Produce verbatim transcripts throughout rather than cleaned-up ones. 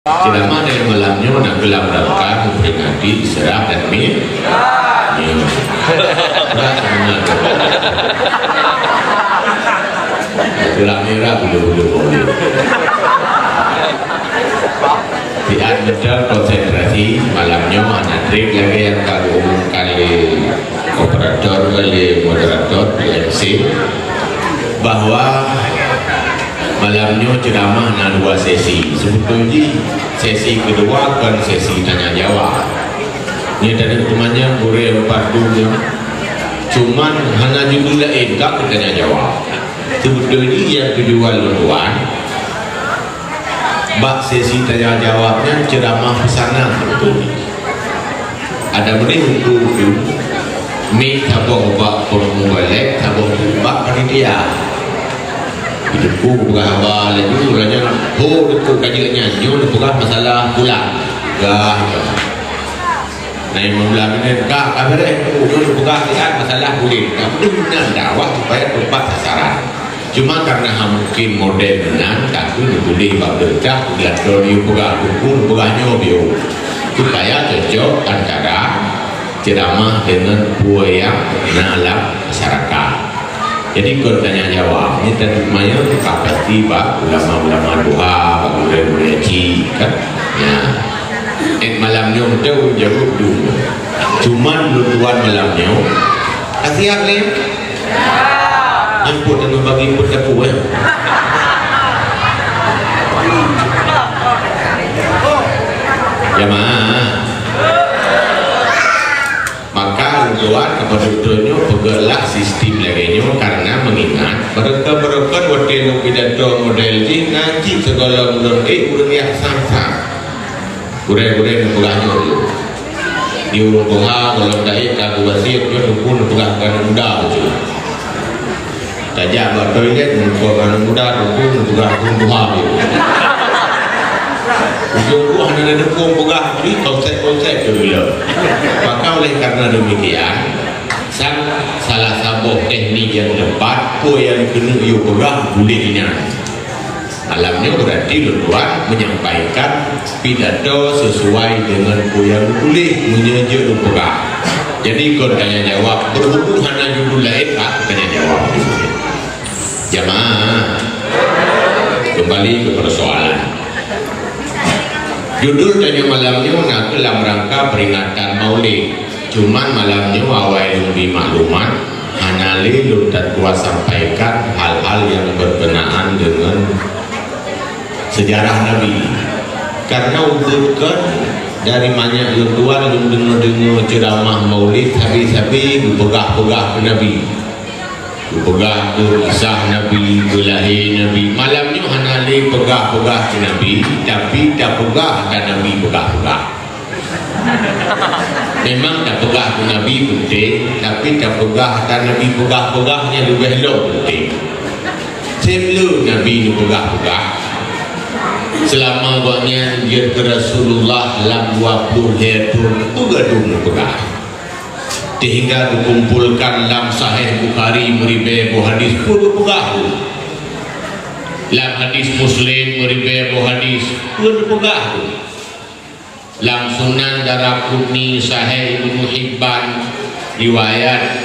Ceramah dari malam nyoe nak keulam rangka memperingati Isra dan Mi-, Mi'raj. Berat sebenarnya. Isra Mi'raj bulu-bulu boleh. Siat beutôi konsentrasi malam nyoe hana trik lagèe nyang ka geuumumkan lé operator, lé moderator, lé M C, bahwa malam nyoe ceuramah na dua sesi. Seubeutôi jih sesi keudua kon sesi tanya jawab. Nyoe tadi teumanyong gurèe empat dunia, cuman hana judul laén ka keu tanya jawab. Seubeutôi jih nyang tujuan lôn tuan, bak sesi tanya jawab nyan ceuramah peusanan beutôi. Ada meunan huköm-huköm, mi saboh bak peumubalek, saboh bak panitia. Teungku peugah haba laju, laju ho teungku ka jeuet nyan, nyoe neupeugah masalah pulang. Gah, gah. Nah, Imam Lamine ka, ka beureh tu, tu peugah siat masalah buleuen. Ka beudeuh meunan dakwah supaya teumpat sasaran. Cuma karena hana mungkin model meunan, ka kheueh neutuléh bak beureukat, geutanyoe peugah buku, peugah nyoe biôh. Supaya cocok antara ceramah dengan peue nyang na lam masyarakat. Jadi, kon tanya jawab, nyoe tadi manyang ka pasti bak ulama-ulama tuha, bak gurèe-gurèe cik, kan? Ya. Eh, malam nyoe beutôi jaweueb dum. Cuman lôn tuan malam nyoe, ka siap lé? Nyan pun teungoh bagi peuet dapur, eh. Jamaah. Maka lôn tuan keupada droeneuh peugötlah sistem lagèe nyoe, karena meungingat barokon-barokon watèe lôn pidato model jih na cit sigohlom lôn ék ureueng nyang sang-sang. Gurèe-gurèe neupeugah nyoe dulu. Di ureueng tuha gohlom taék ka geuwasiet nyoe teungku neupeugah keu aneuk muda bacut. Tajak bak toilet, muphom aneuk muda teungku neupeugah ureueng tuha bacut. Ujong buah hana neupeugah, jadi konsep-konsep tu gila. Maka oleh karena demikian, sang salah saboh teknik nyang tepat, peue nyang keuneuk yue peugah, buleuen inan. Malam nyoe berarti lôn tuan menyampaikan pidato sesuai dengan peue nyang geutuléh meunyoe jeuet lôn peugah. Jadi kon tanya jawab, berhubung hana judul laén, ah, tanya jawab. Jamaah, kembali ke persoalan. Judul tanyoe malam nyoe na kheueh lam rangka peringatan Maulid. Cuman malam nyoe awai lôn bri maklumat, hana lé lôn tatuan sampaikan hal-hal nyang berkenaan dengan sejarah Nabi. Karena ubit kon dari manyak lôn tuan lôn deungoe-deungoe ceuramah Maulid sabe-sabe geupeugah-peugah keu Nabi. Geupeugah keu kisah Nabi, keu lahé Nabi. Malam nyoe hana lé peugah-peugah keu Nabi, tapi tapeugah ata Nabi peugah-peugah. Memang tapeugah keu Nabi penting, tapi tapeugah ata Nabi peugah-peugah nyan leubeh lom penting. Sebelum Nabi neupeugah-peugah, selama gobnyan jeuet keu Rasulullah lam dua ploh lhèe thon, peue gadôh neupeugah. Sehingga geukumpolkan lam Sahih Bukhari meuribèe boh hadis, peue geupeugah tu. Lam hadis Muslim meuribèe boh hadis, peue geupeugah tu. Lam Sunan Daraqutni, Sahih Ibnu Hibban, riwayat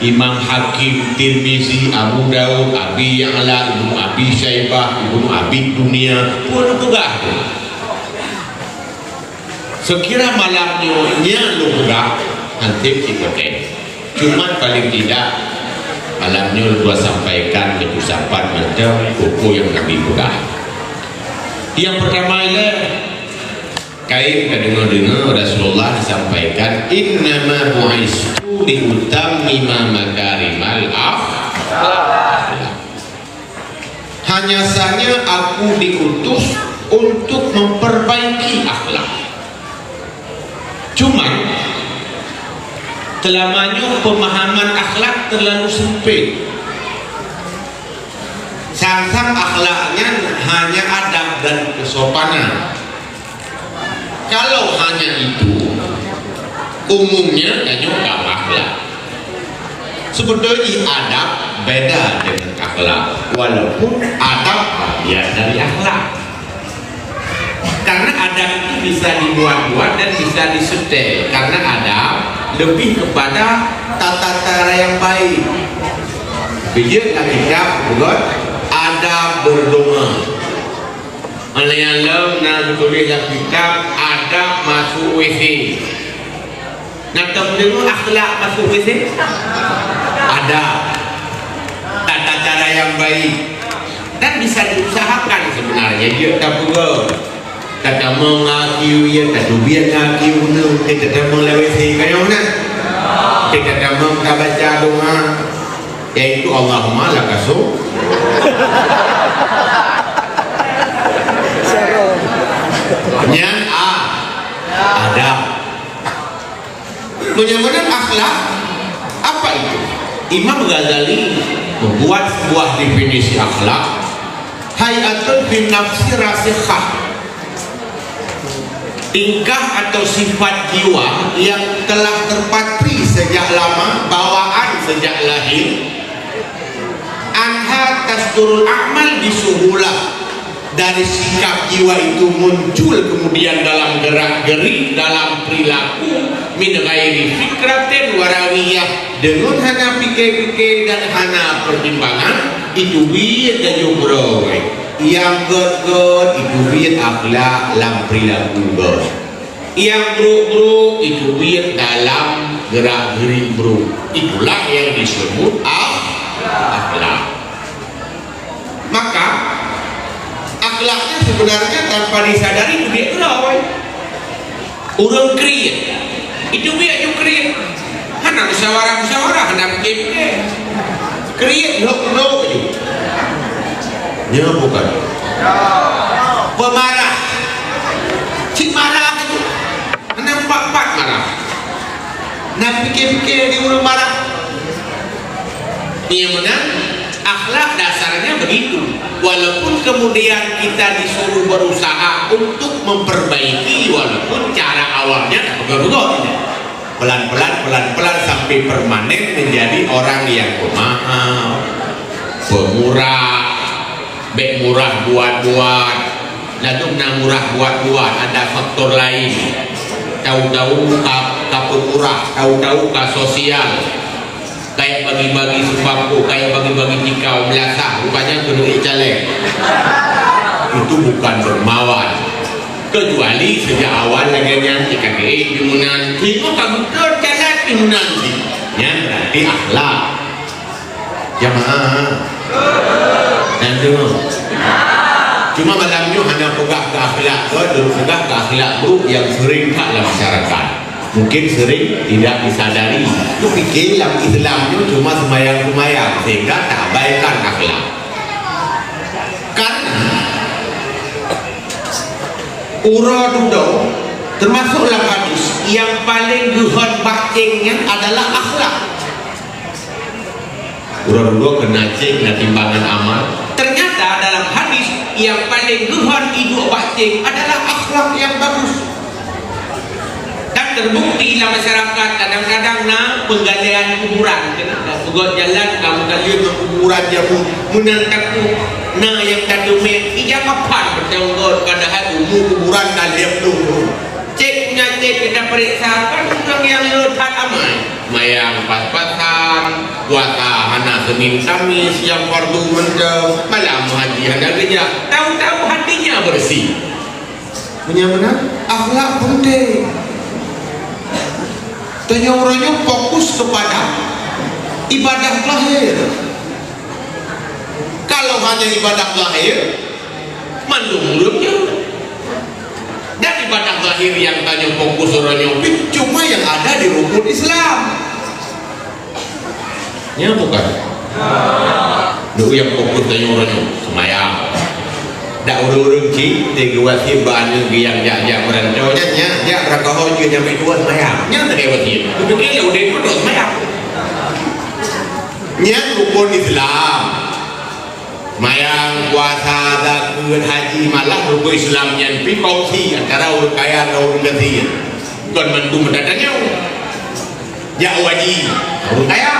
Imam Hakim, Tirmizi, Abu Daud, Abi Ya'la, Ibnu Abi Syaibah, Ibnu Abi Dunya, peue geupeugah tu. Seukira malam nyoe nyan lôn peugah, hantom cit poten. Cuman paling tidak, malam nyoe lôn sampaikan keu sapat mantong peue-peue nyang Nabi peugah. Nyang peurtama ilèe, kayém ka deungoe-deungoe Rasulullah sampaikan, "Innama bu'istu liutammima makarimal akhlak." Hanya saja aku diutus untuk memperbaiki akhlak. Cuman, seulama nyoe pemahaman akhlak terlalu sempit. Sang-sang akhlak nyan hanya adab dan kesopanan. Kalau hanya itu, umumnya tanyoe ka akhlak. Sebetulnya adab beda dengan akhlak, walaupun adab bagian dari akhlak. Karena adab itu bisa dibuat-buat dan bisa disetel. Karena adab lebih kepada tata cara yang baik. Bijak Alkitab, bukan? Adab berdoa. Oleh yang lom na ditulis dalam kitab adab masuk W C. Nah, kamu dengar akhlak masuk ke sini? Ada. Tata cara yang baik. Dan bisa diusahakan sebenarnya. Dia tak peugah. Tata mengaku ya, tata biar ngaku benar. Kita tak mau lewat sini. Kayak mana? Kita tak mau tak baca doa. Yaitu Allahumma lakasu. Nyan a. Ada. Meunyoe meunan akhlak, apa itu? Imam Ghazali membuat sebuah definisi akhlak, hay'atun fi nafsi rasikhah. Tingkah atau sifat jiwa yang telah terpatri sejak lama, bawaan sejak lahir, anha tasdurul a'mal bisuhulah. Dari sikap jiwa itu muncul kemudian dalam gerak-gerik, dalam perilaku, min ghairi fikratin warawiyah, dengan hana pikir-pikir dan hana pertimbangan, itu biet laju beurôi. Nyang gét-gét, itu biet akhlak lam perilaku gét. Nyang brok-brok itu biet dalam gerak-gerik brok. Itulah yang disebut akh-, akhlak. Maka, akhlaknya sebenarnya tanpa disadari itu biet keudroe. Ureuëng kriet, itu biet ju kriet. Hana musyawarah-musyawarah, hana pikir-pikir. Kriet lhok-lhok ju. Nyoe bukan. Pemarah. Cit marah itu. Hana empat-empat marah. Hana pikir-pikir di ureuëng marah. Iya meunan, akhlak dasarnya begitu. Walaupun kemudian kita disuruh berusaha untuk memperbaiki, walaupun cara awalnya tak betul-betul. Pelan-pelan, pelan-pelan sampai permanen menjadi orang yang pemaaf, pemurah, bèk murah buat-buat. Ladôm na murah buat-buat, ada faktor lain. Tahu-tahu ka, ka peumurah, tahu-tahu ka sosial. Kayak bagi-bagi sembako, kayak bagi-bagi tikau, meulasah, rupanya keuneuk caleg. Itu bukan dermawan. Kecuali sejak awal lagèe nyan, jika keu, eh, pimunan, tengok ka beutôi jalan pimunan jih. Nyan berarti akhlak. Jamaah. Dan tu. Cuma malam nyoe hana peugah keu akhlak, tu peugah keu akhlak buruk yang sering that lam masyarakat. Mungkin sering tidak disadari. Kupikir lam Islam nyoe cuma sembahyang-sembahyang, sehingga terabaikan akhlak. Karena uroe dudoe, termasuk lam hadis, yang paling geuhon bak céng nyan adalah akhlak. Uroe dudoe keu na céng, na timbangan amal. Ternyata dalam hadis, yang paling geuhon iduek bak céng adalah akhlak yang bagus. Dan terbukti lam masyarakat kadang-kadang na penggalian kuburan, keuneuk peugöt jalan ka meugaleh ngon kuburan jameun, meunan takot na nyang tateumé ija kapan peuteunggôt padahai umu kuburan ka lheueh ploh thon. Cék punya cék, kita periksa, kan ureuëng nyang le that amai. Mayang pas-pasan, puasa hana Senin Kamis, nyang fardu mantong, malam haji hana geujak, tahu-tahu hatinya bersih. Meunyoe meunan, akhlak penting. Tanyoe uroe nyoe fokus kepada ibadah zahir. Kalau hanya ibadah zahir, mandum ureuëng nyoe. Dan ibadah zahir nyang tanyoe fokus uroe nyoe pih cuma nyang ada di rukun Islam. Nyan bukan. Dulu nyang fokus tanyoe uroe nyoe, seumayang. Dak ureuëng-ureuëng cit, teuka wasiet bak aneuk geuh nyang jak-jak meurantau nyan, nyak jak meurantau ho jeuet nyang meutuah seumayang. Nyan teuka wasiet. Kupikir lam udeb pun seumayang. Nyan rukun Islam. Seumayang, puasa, zakeuet, haji, malah rukun Islam nyan pih kongsi antara ureuëng kaya ngon ureuëng gasien. Kon mandum meutatanyong. Jak haji, ureuëng kaya.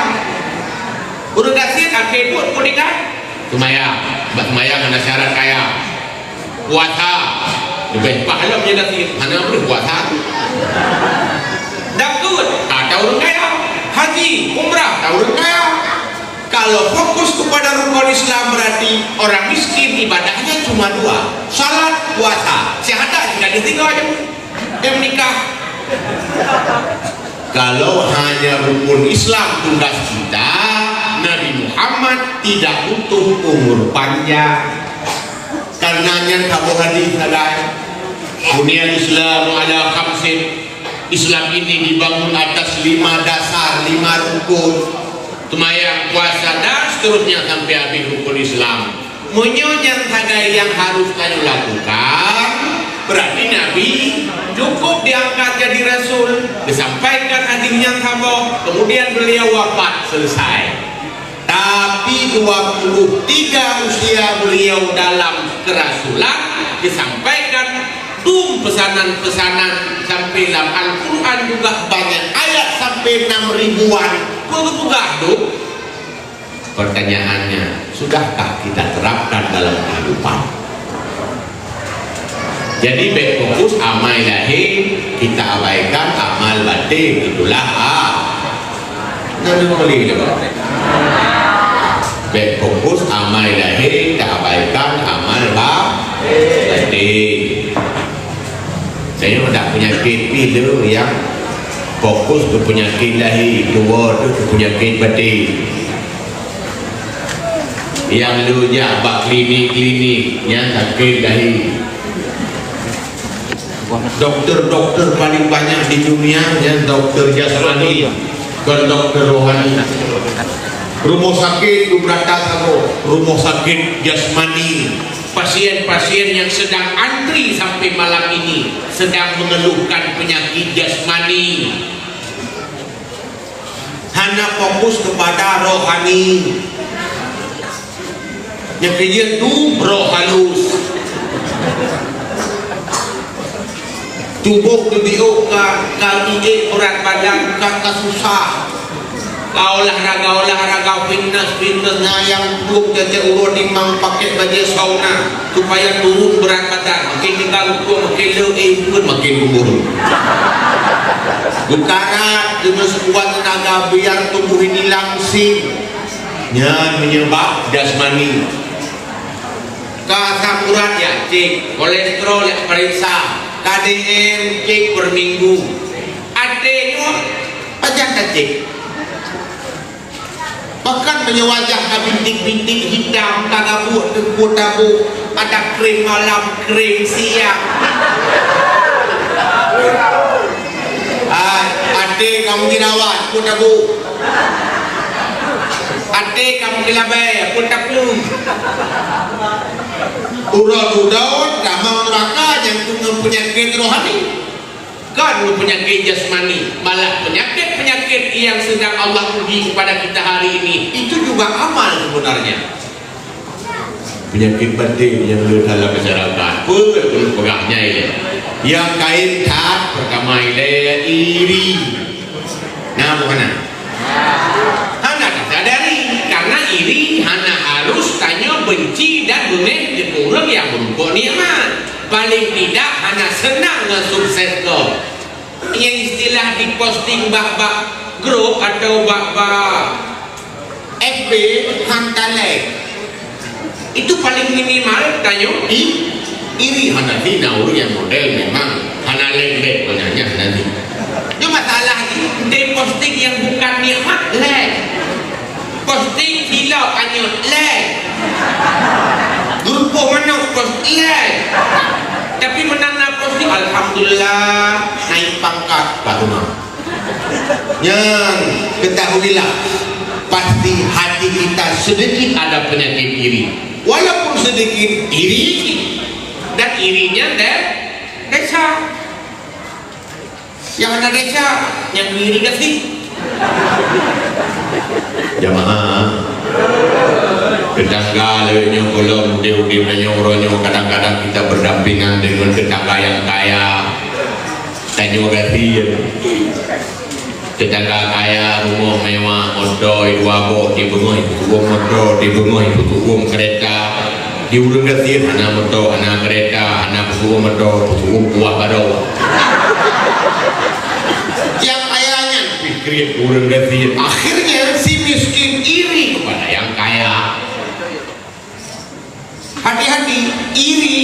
Ureuëng gasien akhé buet peue tinggai? Seumayang, bak seumayang hana syarat kaya. Puasa, Leubeh pahala meunyoe dah siap, hana boleh puasa. Dakut, ka ureueng kaya. Haji, umrah, ka ureueng kaya. Kalau fokus kepada rukun Islam, berarti orang miskin ibadahnya cuma dua, salat, puasa, syahadat, jika ditiga aja. Dia menikah. Kalau hanya rukun Islam tugas kita, Nabi Muhammad tidak butuh umur panjang. Karena nyan saboh hadis sagai, "Buniyal Islam ala khamsin." Islam ini dibangun atas lima dasar, lima rukun. Semayang, puasa, dan seterusnya sampai habis rukun Islam. Meunyoe nyan sagai nyang harus tanyoe lakukan, berarti Nabi cukup diangkat jadi rasul, disampaikan hadis nyang saboh, kemudian beliau wafat, selesai. Tapi dua puluh tiga usia beliau dalam kerasulan, disampaikan dum pesanan-pesanan sampai lam Al-Quran juga banyak ayat sampai enam ribuan. Peue geupeugah tu? Pertanyaannya, sudahkah kita terapkan dalam kehidupan? Jadi, bèk fokus amai lahé, kita abaikan amal batin. Itulah, ah. Nyan boleh tu. Bèk fokus amai lahé, kita abaikan amal ba-, batin. Saya tak penyakit pih tu yang fokus ke penyakit lahé, tua tu ke penyakit batin. Nyang lôn jak bak klinik-klinik nyang sakét lahé. Doktor-doktor paling banyak di dunia nyan doktor jasmani, kon doktor rohani. Rumoh sakét tu beurata saboh, rumoh sakét jasmani. Pasien-pasien yang sedang antri sampai malam ini sedang mengeluhkan penyakit jasmani. Hana fokus kepada rohani. Nyang keujeuet tu roh halus. Tuboh teubiôk ka, ka miék beurat badan, ka, ka susah. Ka olahraga-olahraga, fitnes-fitnes, na nyang tuboh cecek uroe nimang pakai bajée sauna. Supaya turun berat badan, makin tinggal ukur, makin le, eh, pun makin umur. Geukarat dengan sekuat tenaga biar tubuh ini langsing. Nyan menyebab jasmani. Ka asam urat ya cek, kolesterol ya periksa, K D M cek per minggu. Até nyoe pajan tacek. Bahkan meunyoe wajah ka bintik-bintik hitam, ka gabuek teupeu tabu, ada krim malam, krim siang. Ai, até kamu dirawat, pun tabu. Até kamu dilabai, pun tabu. Uroe dudoe tamong neuraka nyang keu ngon peunyakét rohani. Kon peunyakét jasmani, malah penyakit-penyakit yang sedang Allah uji kepada kita hari ini, itu juga amal sebenarnya. Penyakit batin yang ada dalam masyarakat, peue peugah nyan ilée? Yang kain that pertama ilée iri. Nah, bukan nah. Hana tasadari, karena iri hana harus tanyoe benci dan beungéh keu ureueng nyang meurumpok nikmat. Paling tidak hana seunang ngon sukses gob. Nyang istilah diposting bak-bak grup atau bak-bak F B, han talèe. Itu paling minimal tanyoe i-, iri hana hina ureueng nyang model memang hana lembek banyak nyan nanti. Cuma masalah ni, diposting yang bukan nikmat, lé. Posting vlog anyut, lé. Geureupoh manok, post, lé. Tapi meunan na posting, alhamdulillah, naik pangkat, baru mah. Nyan, ketahuilah, pasti hati kita sedikit ada penyakit iri. Walaupun sedikit, iri. Dan irinya de-, desya. Nyang hana desya, nyang iri gaséh. Jamaah, tetangga lagèe nyoe, gohlom udép-udép nyoe, uroe nyoe, kadang-kadang kita berdampingan dengan tetangga yang kaya. Tanyoe gasien. Tetangga kaya, rumoh mewah, moto dua boh, dibeungöh peutuwöm moto, dibeungöh peutuwöm keureta. Di ureueng gasien hana moto, hana keureta, hana peusuruh moto, peusuruh buah baroe. Nyang kaya nyan pih kriet keu ureueng gasien. Akhirnya si miskin iri kepada yang kaya. Hati-hati, iri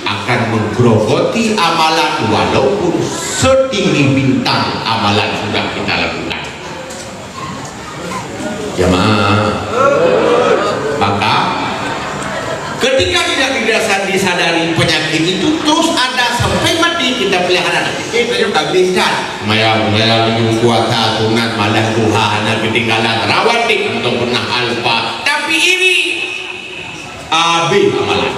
akan menggerogoti amalan walaupun setinggi bintang amalan sudah kita lakukan. Jamaah, maka ketika tidak dirasa disadari penyakit itu terus ada sampai mati kita pelihara. Kita juga belikan. Maya, maya minum puasa sunat malam duha hana ketinggalan rawatib untuk pernah alfa. Tapi iri Habéh amalan.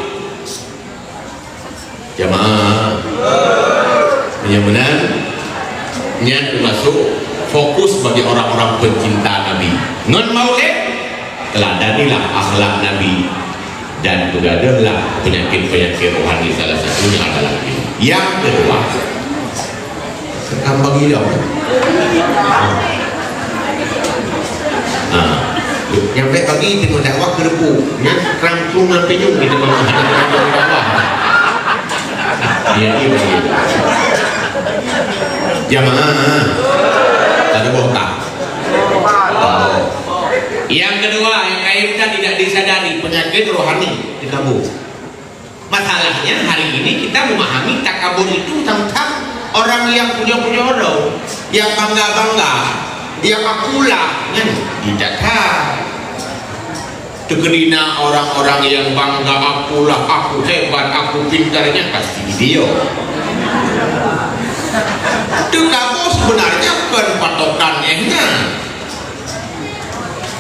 Jamaah. Meunyoe meunan, nyan teumasuk fokus bagi orang-orang pencinta Nabi. Ngon maulid, teuladanilah akhlak Nabi dan peugadôhlah penyakit-penyakit rohani, salah satunya adalah ini. Yang kedua, Kambang ilong. Ha. Nyang bèk bagi teungoh dakwah keureupuk. Nyan krang krueng lam pinyueng kita mau hadap kambang dakwah. Ya, iya, iya. Jamaah. Tak ada boh tak. Oh. Yang kedua, yang kaya kita tidak disadari, penyakit rohani, takabur. Masalahnya, hari ini kita memahami takabur itu tentang orang yang punya-punya orang, yang bangga-bangga, yang akulah, kan? Tidak tahu. Teukeudina orang-orang yang bangga, akulah, aku hebat, aku pintarnya, pasti dia. Takabur sebenarnya bukan patokan ehnya.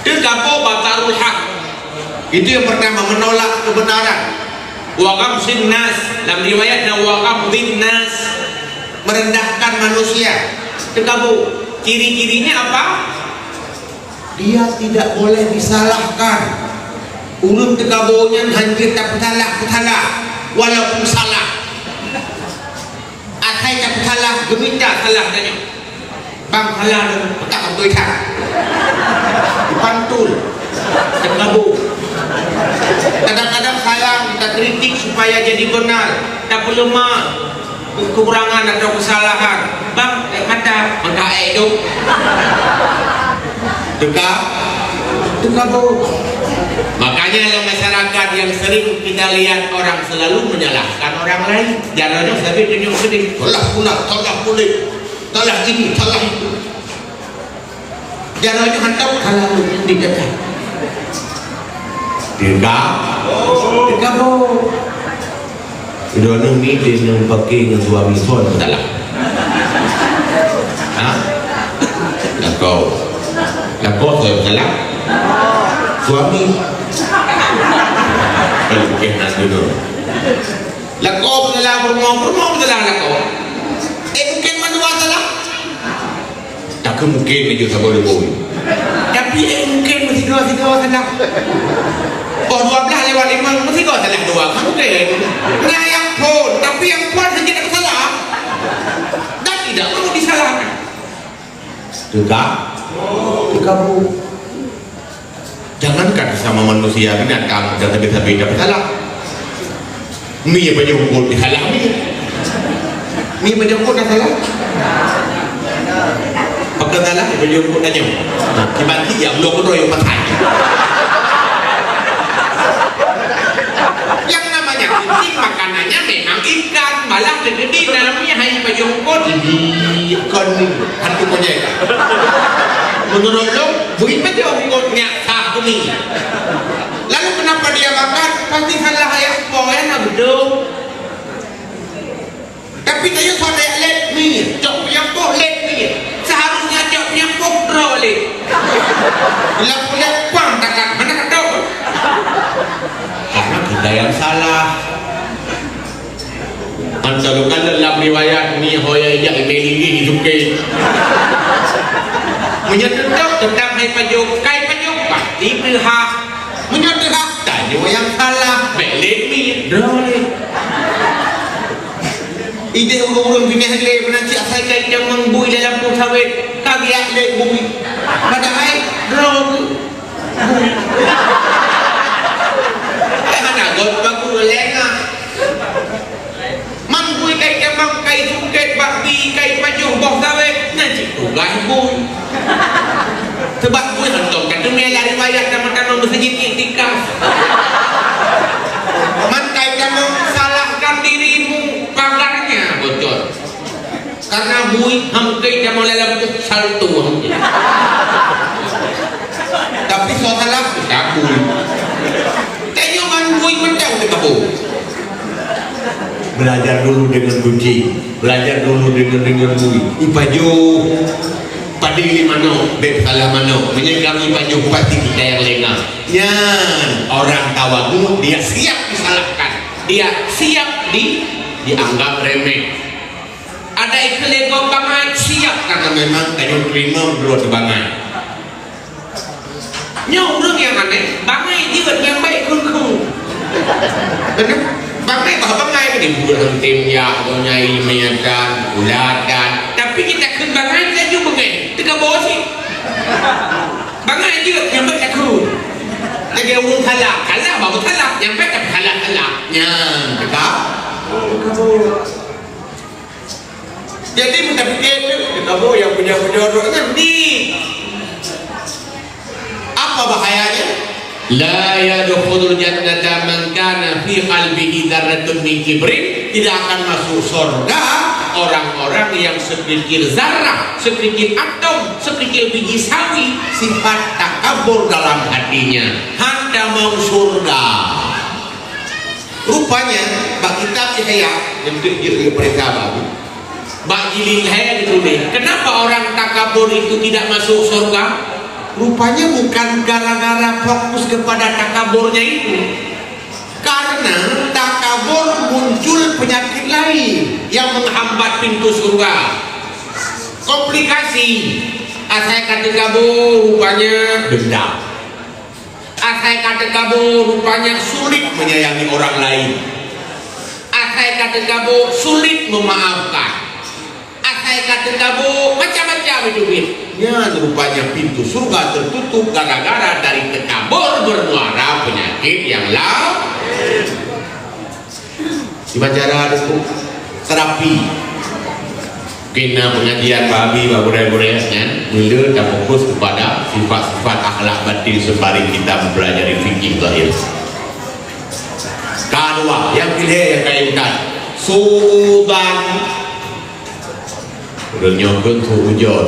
Takabur batarul haq. Itu yang pertama, menolak kebenaran. Wa ghamzin nas, lam riwayat na wa ghamzin nas, merendahkan manusia. Takabur. Ciri-cirinya apa? Dia tidak boleh disalahkan. Ureueng takabur nyan hanjeuet tapeusalah-peusalah, walaupun salah. Asai tapeusalah, geumita salah tanyoe. Bang, salah lôn, peugah beutôi that. Dipantul. Takabur. Kadang-kadang salah kita kritik supaya jadi benar. Tapeuleumah kekurangan atau kesalahan. Bang, naik mata, maka air tu. Teuka, takabur. Makanya dalam masyarakat yang sering kita lihat orang selalu menyalahkan orang lain. Jaroe nyoe sabé tunjuk keudeh. Salah pula, salah puléh. Salah ini, salah itu. Jaroe nyoe hantom salah lôn di jaga. Teuka, takabur. Droeneuh ni, droeneuh paké ngon suami phon salah. Ha? Lakoe. Lakoe soe salah? Suami. Kalau paké aneuk droeneuh. Lakoe salah, peurumoh, peurumoh salah lakoe. Eh, mungkin mandua salah. Takheun mungkin laju saboh ribu. Tapi, eh, mungkin meusigoe-sigoe salah. Boh dua blah lewat limong, meusigoe salah dua, kan mungkin. Nah, nyang phon, tapi nyang phon saja tak salah. Dan tidak perlu disalahkan. Teuka? Takabur. Jangankan sesama manusia, binatang dan sabe-sabe dah salah. Mi pajoh eungkôt disalah mi. Mi pajoh eungkôt dah salah. Pakon salah pajoh eungkôt tanyoe. Nah, kiban ki ya Allah beutôi yang patai. Yang namanya kucing makanannya memang ikan, malah jadi namanya hai pajoh eungkôt. Ih, kon ni, hantu monyet. Menurut lo, bui pajoh eungkôt nyak sah kumi. Lalu kenapa dia makan? Pasti salah ayat po, ya, nak betul. Tapi saya sudah lihat ni, cok penyampoh lihat ni. Seharusnya cok penyampoh draw lihat. Bila boleh pang takat mana kata? Karena kita yang salah. Antara kan dalam riwayat ni hoya ijak imeli ni suke. Menyetutap tentang hai pajuk, kai pajuk pasti berhak. Meunyoe teuhah, tanyoe nyang salah, bèk lé mi, droe lé. Idéh ureueng-ureueng binéh lé meunan cit asai ka inong ngon bui dalam pue sawét, ka geujak lé bui. Padahai droe geuh. Bui. Eh, hana go Bui. Sebab bui hantom ka teumé lam riwayat, dan meutanong meuseujid iktikaf. Mantong kamoe salahkan dirimu, pagarnya bocor. Karena bui hampir kamoe lam salto. Tapi soal salah, tak bui. Tanyoe ngon bui mantong teukaboh. Belajar dulu dengan kucing, belajar dulu dengan, dengan bui. Ipajoh, padé lé manok, bèk salah manok. Meunyoe kami pajoh, pasti kita yang lengah. Nyan, orang tawadhu, dia siap disalahkan. Dia siap di, dianggap remeh. Ada ikheun lé gob bangai, siap, karena memang tanyoe teurimong droe teuh bangai. Nyoe ureueng nyang aneh, bangai jeuet nyang baik kheun-kheun. Beuna? Bangai bah bangai, di buet heuntem jak, donya ilmiatan, ulatan. Tapi kita kheun bangai, laju beungéh. Teuka boh cit. Bangai jeuet nyang baik kheun. Lagèe ureueng kalak, kalak bah meukalak, nyang baik tapi kalak-kalak. Nyan, teuka. Jadi, meuta pike tu, kita bu yang punya-punya orang kan di. Apa bahayanya? La yadkhulul jannata man kana fi qalbihi dzarratun min kibrin. Tidak akan masuk surga orang-orang yang sekerikil zarah, sekerikil atom, sekerikil biji sawi sifat takabur dalam hatinya. Hana mau surga. Rupanya, bak kitab Ihya, nyang jeuet-jeuet geupeuriksa baru, bak jilid lhèe geutuléh, kenapa orang takabur itu tidak masuk surga? Rupanya bukan gara-gara fokus kepada takaburnya itu. Karena takabur muncul penyakit lain yang menghambat pintu surga. Komplikasi. Asai ka takabur, rupanya dendam. Asai ka takabur, rupanya sulit menyayangi orang lain. Asai ka takabur, sulit memaafkan. Asai ka takabur, macam-macam itu, Bib. Nyan rupanya pintu surga tertutup gara-gara dari takabur bermuara penyakit yang lain. Kiban cara tu, terapi. Mungkin na pengajian bak Abi, bak gurèe-gurèe nyan, mula tafokus kepada sifat-sifat akhlak batin seubaring kita mempelajari fikih zahir. Ka dua, nyang piléh nyang kayém that. Su'udzan. Ureueng nyoe kheun su'udzon.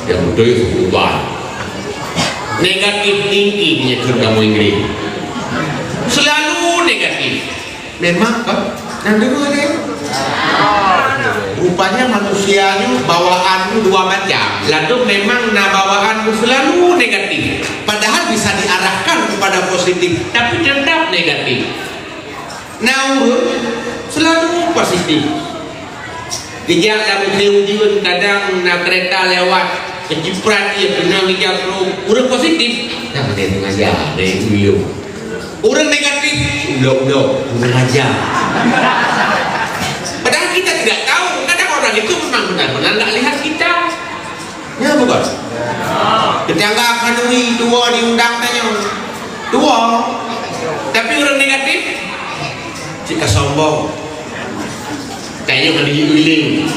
Nyang beutôi su'udzan. Negatif thinking nyang kheun kamoe Inggris. Selalu negatif. Memang kan? Nyang deungoe lé. Rupanya manusia nyoe bawaan nyoe dua macam. Ladôm memang na bawaan nyoe selalu negatif. Padahal bisa diarahkan kepada positif, tapi tetap negatif. Na ureueng selalu positif. Geujak lam ujeuen, kadang na keureta lewat, keuciprat ié, keunong ija krueng, ureueng positif. Nyang deh sengaja, deh uyueng. Ureueng negatif, ulok-ulok, ureueng aja. Padahal kita tidak tahu, kadang orang itu memang benar-benar nggak lihat kita. Ya, bukan? Tetangga khanuri tuwo diundang tanyoe. Tuwo. Tapi ureueng negatif, cit ka sombong. Tanyoe ka diuling.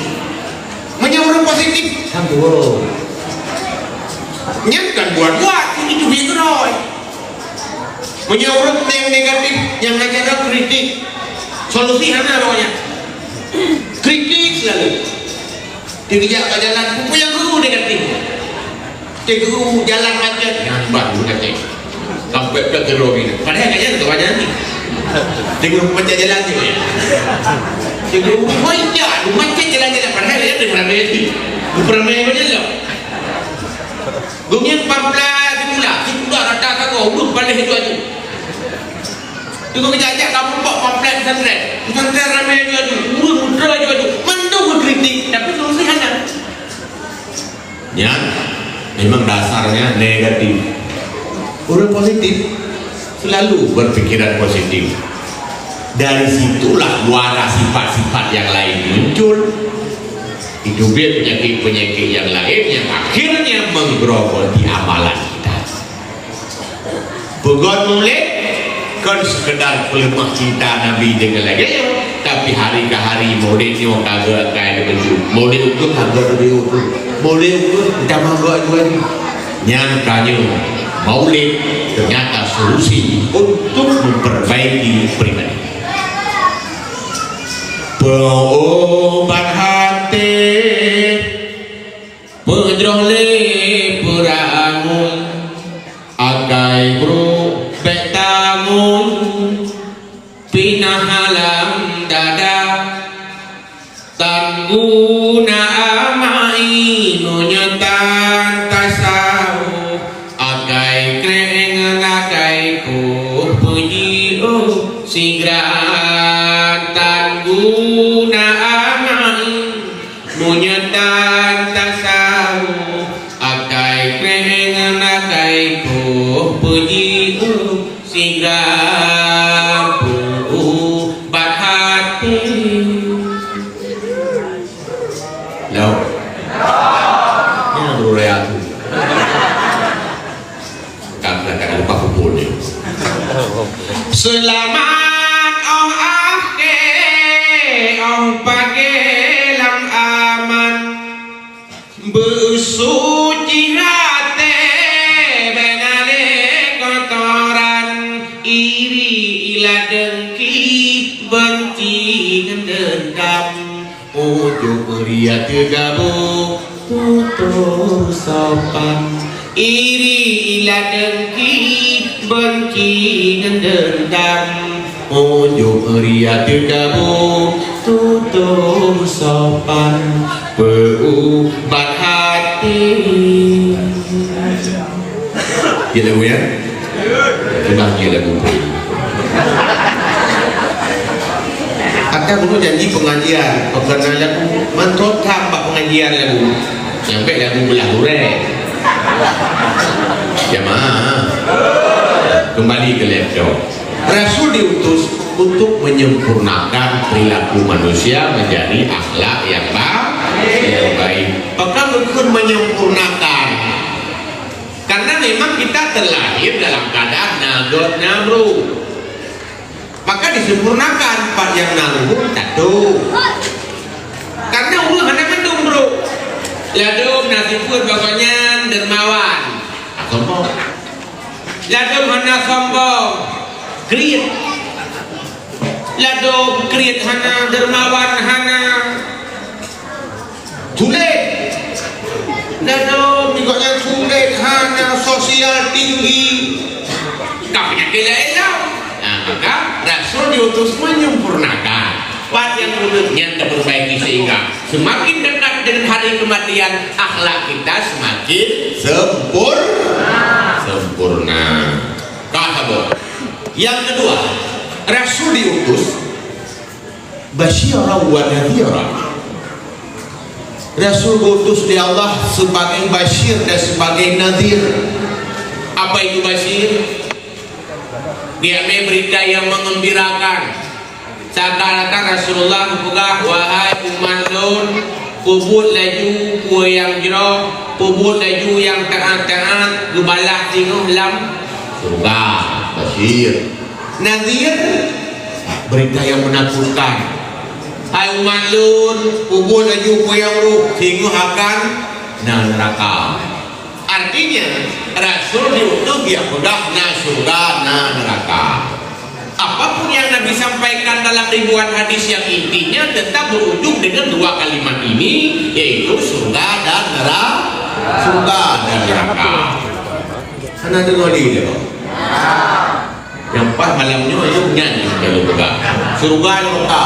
Meunyoe ureueng positif, sambung. Nyan kan buat-buat, itu dia keurôi. Meunyoe ureueng nyang negatif, nyang ngajar kritik, solusi hana pokoknya. Kritik selalu. Dikeujak bak jalan, peue nyang guru negatif. Teungku jalan macet, nyan ban guru macet. Sampai plat keu droe. Padahai ka jalan, ka jalan ni. Teungku macet jalan tu, ya. Teungku, "Oh, iya, macet jalan-jalan." Padahai ka jalan, ramai lagi. Ramai macam tu. Geumieng pampla sikula, sikula rata sagoe, ulôn paléh aju-aju. Teungku geujak-jak kamoe bak pampla pesantren. Pesantren ramai aju-aju, ureueng muda aju-aju. Mandum geukritik, tapi solusi hana. Nyan memang dasarnya negatif. Ureueng positif selalu berpikiran positif. Dari situlah muara sifat-sifat yang lain muncul. Itu dia penyakit-penyakit yang lain yang akhirnya menggerogoti amalan kita. Peugöt mulod kon sekedar peuleumah cinta Nabi deungon lagèe nyoe, tapi hari ka hari mulod nyoe ka geukai leubeujeuet. Mulod ukeue ka geukai leubeujeuet. Boleh pun tamah dua juta. Nyan tanyoe, maulid ternyata solusi untuk memperbaiki pribadi. Peuubat até, peujroh lé peurangui, akai brok bèk tamong, pinah lam dada. Tan guna amai meunyoe tan tasawuf, akai kreng ngon akai poh peujiôh sigra. Tan guna amai meunyoe tan tasawuf, akai kreng ngon akai poh peujiôh sigra peuubat até. Lom. Nyan guru raya tu. Bukan, bukan, bukan, lupa kumpul ni. Seulamat 'oh akhé, 'oh pagé lam aman. Beusuci até, bèk na lé kotoran, iri, ilat, dengki, beunci ngon deundam. Ujub, ria, teugabong, tutoe sopan. Iri, ilat, dengki, beunci ngon deundam. Ujub, ria, teugabong, tutoe sopan, peuubat até. Ya, lagu ya? Memang dia lagu pun. Akan guru janji pengajian, bukan lagu. Mantap tak bak pengajian lagu. Sampai lagu belah gurèe. Jamaah. Kembali ke laptop. Rasul diutus untuk menyempurnakan perilaku manusia menjadi akhlak yang ba-, yang baik. Pakon geukheun menyempurnakan? Karena memang kita terlahir dalam keadaan na gèt na brôk. Maka disempurnakan, pat nyang na luhur tato. Karena ureueng hana mandum brôk. Ladôm na sifeuet bak gobnyan dermawan, sombong. Ladôm hana sombong, kriet. Ladôm kriet hana, dermawan hana, sulet. Ladôm gobnyan sulet, hana sosial tinggi. Ka peunyakét laén lom. Nah, maka Rasul diutus menyempurnakan. Pat nyang ureueng nyan tapeurbaiki sehingga semakin dekat dengan hari kematian, akhlak kita semakin sempur-, sempurna. Ka saboh. Yang kedua, Rasul diutus basyira wa nadhira. Rasul diutus oleh Allah sebagai basyir dan sebagai nadhir. Apa itu basyir? Geumè berita yang mengembirakan. Seakan-akan Rasulullah geupeugah, "Wahai umat lôn, peubuet laju peue nyang jroh, peubuet laju nyang taát-taát, geubalah singoh lam syeuruga." Basyir. Nadhir, berita yang menakutkan. Hai umat lôn, peubuet laju peue nyang jroh, singoh akan na neuraka. Artinya, Rasul diutus geujak peugah na syeuruga, na neuraka. Apapun yang Nabi sampaikan dalam ribuan hadis, yang intinya tetap berujung dengan dua kalimat ini, yaitu syeuruga dan nera-, syeuruga dan neuraka. Hana deungoe lé, Pak. Nyang paih malam nyoe, ayo nyan nyang lôn peugah. Syeuruga neuraka.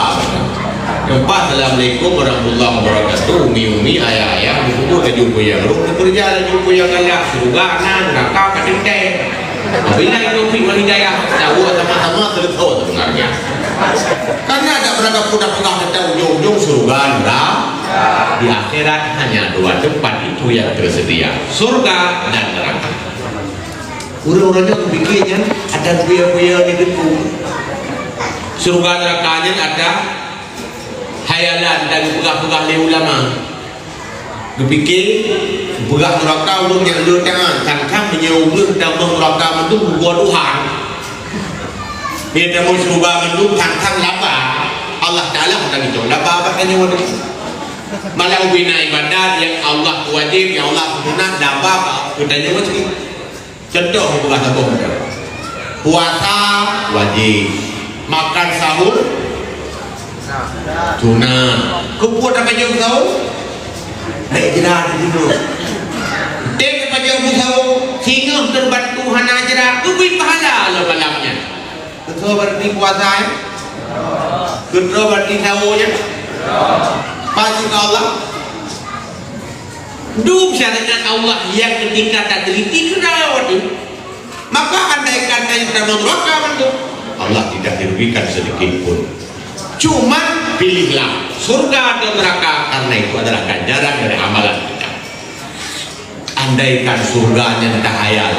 Nyang paih, "Assalamualaikum warahmatullahi wabarakatuh." Umi-umi, ayah-ayah, geupeugah laju peue nyang jroh, geukeureuja laju peue nyang galak. Syeuruga na, neuraka ka teuntèe. Wabillahi taufiq wal hidayah. Tawoe sama-sama, seuleusoe sebenarnya. Karena ada beragam peugah-peugah tentang ujong-ujong syeuruga, neuraka. Di akhirat hanya dua tempat itu yang tersedia, syeuruga dan neuraka. Ureueng-ureueng nyan geupike nyan atra buya-buya di deungon. Syeuruga neuraka nyan atra khayalan dan geupeugah-peugah lé ulama. Geupike, geupeugah neuraka ureueng nyang le taát, tang-tang meunyoe ureueng tamong neuraka mandum geuwoe Tuhan. Meunyoe tamong syeuruga mandum, tang-tang laba. Allah Taala hana geucok laba bak tanyoe. Malah ubena ibadat nyang Allah wajéb, nyang Allah sunat, daba ka geutanyoe meusti. Contoh, peugah saboh contoh. Puasa wajéb, makan sahur sunat. Keupeue tapajoh sahur? Naik jera di sinoe. Dek tapajoh sahur, singoh teubantu hana jera, geubri pahala lom malam nyan. Keudroe berarti puasa, ya? Keudroe berarti sahur, ya? Pasti ke Allah. Dum syariat Allah yang ketika tak teliti kena waktu. Maka andaikan tadi kita mau neraka, Allah tidak dirugikan sedikit pun. Cuman pilihlah surga atau neraka, karena itu adalah ganjaran dari amalan kita. Andaikan surga nyan tahayal,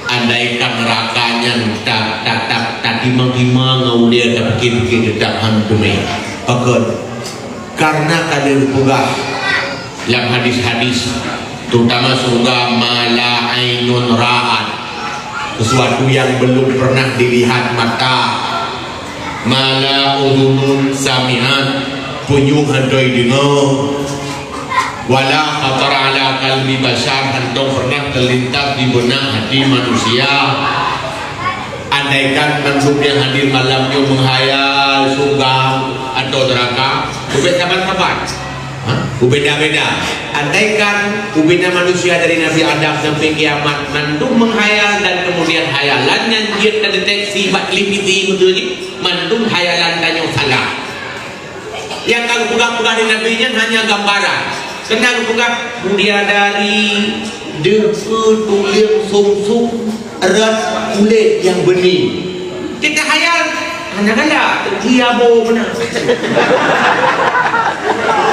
andaikan neraka nyan ta-, ta-, ta-, tatimang-timang ngon ulée, tapikir-pikir, teutap han teumé. Pakon? Karena ka lheueh peugah lam hadis-hadis, terutama surga, "Ma la ainun ra'at", sesuatu yang belum pernah dilihat mata, "Ma la udhunun sami'at", punyueng hana jideungoe, "Wa la khatara ala qalbi basyar", hana pernah terlintas di benak hati manusia. Andaikan mandum nyang hadir malam nyoe menghayal surga atau neraka, ubé saban-saban. Ha? Ubeda-beda. Andaikan ubena manusia dari Nabi Adam sampai kiamat mandum menghayal dan kemudian hayalan nyan jeuet terdeteksi bak televisi, beutôi jih, mandum hayalan tanyoe salah. Nyang ka geupeugah-peugah di Nabi nyan hanya gambaran. Keunan geupeugah mulia dari deuh tuleueng sungsung rot kulét nyang beuni. Kita hayal, hana galak, teuki abo beuna.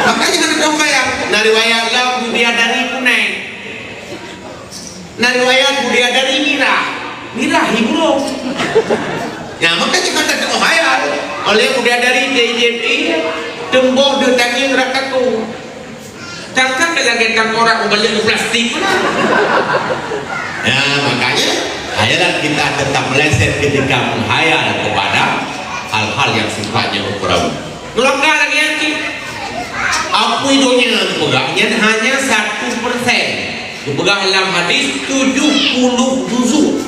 Makanya hana teubayang. Na riwayat lom mulia dari kunai. Na riwayat mulia dari mirah. Mirah hiburon. Ya, makanya kata teuhayal. Oleh mulia dari T J P, temboh di daging rata tu. Tangkap lagèe tangkorak ubalek plastik pula. Ya, makanya hayalan kita tetap meleset ketika menghayal kepada hal-hal yang sifatnya ukhrawi. Neraka lagi nanti. Apui donya peugah nyan hanya satu persen. Dipeugah lam hadis tujuh puluh juzuk.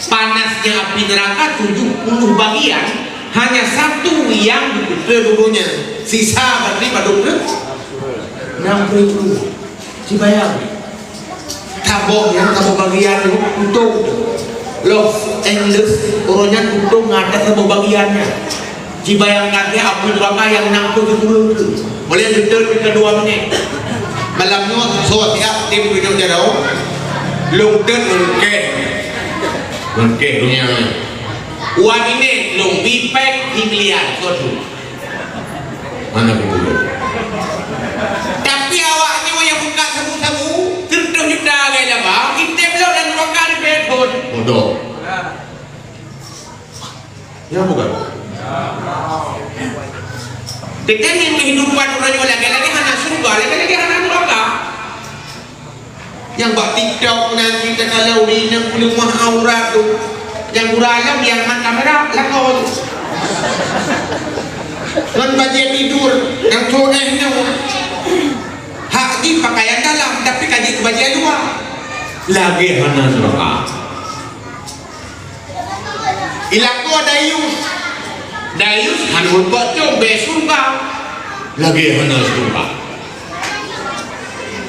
Panasnya api neraka tujuh puluh bagian, hanya satu yang dipeutreun ureueng nyan. Sisa berarti padum treun? Enam puluh. Sibayang. Saboh nyan, saboh bagian nyoe tutong. Los endless, uroe nyan tutong ngon atas saboh bagian nyan. Jibayangkan lé apui neraka nyang nam ploh sikureueng tu. Boleh beutôi keudua minék. Malam nyoe soe siap tim tujoh jaroe. Lôn teuet lôn keh. Lôn keh donya. Dua minék lôn bi péng himilian soe tu. Mana beutôi? Tapi awak nyoe nyang buka sabu-sabu, sireutoh juta lagèe laba, item lom lam neraka ribèe thon. Bodoh. Ya bukan? Teuka ngon keuhidupan uroe nyoe lagèe-lagèe hana syeuruga, lagèe-lagèe hana neuraka. Nyang bak TikTok nan kita kalau di nyang peuleumah aurat tu, nyang gura lom nyang man kamera lakoe tu. Ngon bajèe tidur nyang soe nyoe. Hak jih pakaian dalam, tapi ka jeuet keu bajèe luwa. Lagèe hana neuraka. Ilakoe dayus. Dayus hana meubuet cong bèe syeuruga. Lagèe hana syeuruga.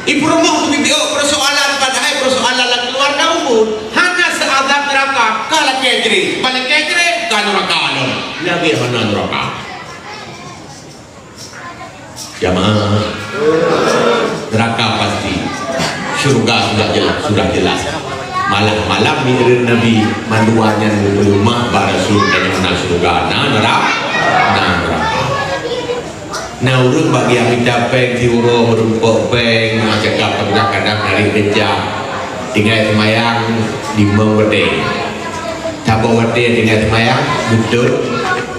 Ipeurumoh teubiet-biet persoalan padahai persoalan lam keuluwarga ubeut. Hana seuazab neuraka ka lakèe jreh. Ban lakèe jreh ka neuraka lom. Lagèe hana neuraka. Jamaah, neraka pasti, syurga sudah jelas, sudah jelas. Malah malam Mi'raj Nabi, mandua nyan geupeuleumah bak Rasul, tanyoe na syurga, na neraka, na neraka. Na ureueng bak geumita péng siuroe, meurumpok péng, meucakap, kadang-kadang narit beca, tinggai seumayang limong watèe. Saboh watèe tinggai seumayang, beutôi,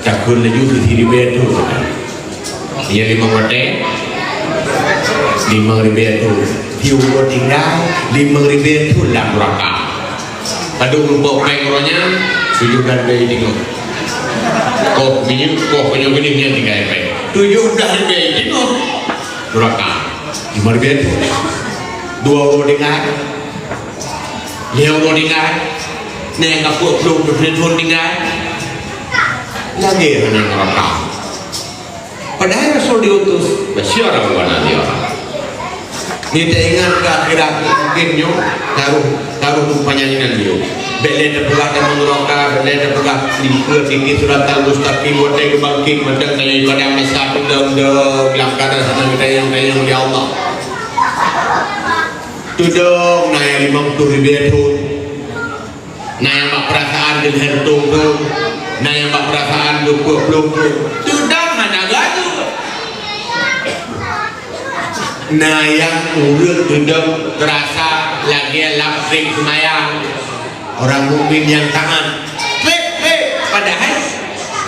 takheun laju sisi ribèe tu. Iya limong watèe, limong ribèe tu. Siuroe tinggai, limong ribèe tu lam neuraka. Padub rupa péng uroe nyan, tujoh blah ribèe teungoh. Koh minyeuk, koh meunyoe geunih nyan tinggai péng. Tujoh blah ribèe jinoe neuraka. Lima ribèe tu. Dua uroe tinggai. Lhèe uroe tinggai. Nyan ka peuet plôh thôn tinggai. Lagèe hana neuraka. Padahai Rasul diutus basyara wa nadhira. Nyoe taingat keu akhirat, mungkin nyoe taroh, taroh panyang inan nyoe. Bèk lé tapeugah tamong neuraka, bèk lé tapeugah dikeue titik siratal mustaqim, watèe geubangkét mantong tanyoe padang mahsyar, tudong-dong lam keuadaan hana geutanyong-tanyong lé Allah. Tudong na nyang limong ploh ribèe thôn. Na nyang bak peurasaan geulhèe reutôh thôn, na nyang bak peurasaan geupeuet plôh thôn. Tudong hana geuatur. Na nyang ureueng tudong teurasa lagèe lam trék seumayang. Orang mukmin nyang taat. Trék-trék, padahai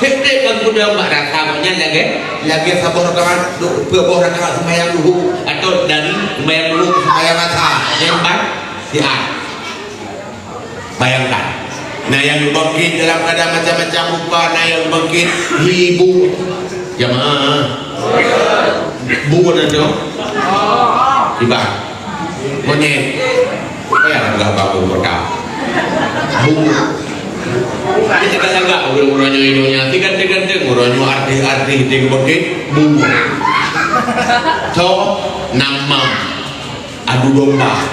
trék-trék nyang tudong bak rasa gobnyan lagèe, lagèe saboh rakaat, du-, dua boh rakaat seumayang duhur, atau dari seumayang duhur ke seumayang asar. Nyang ban siat. Bayangkan, na nyang geubangkét dalam keuadaan macam-macam rupa, na nyang geubangkét hi bu. Jamaah. Bu na tu? Tiba. Monyét. Payah lah bangun kota. Bu. Dia cakap-cakap ureueng-ureueng nyoe di donya. Tiga-tiga ureueng nyoe artis-artis dia geubangkét. Bu. So, nama adu domba.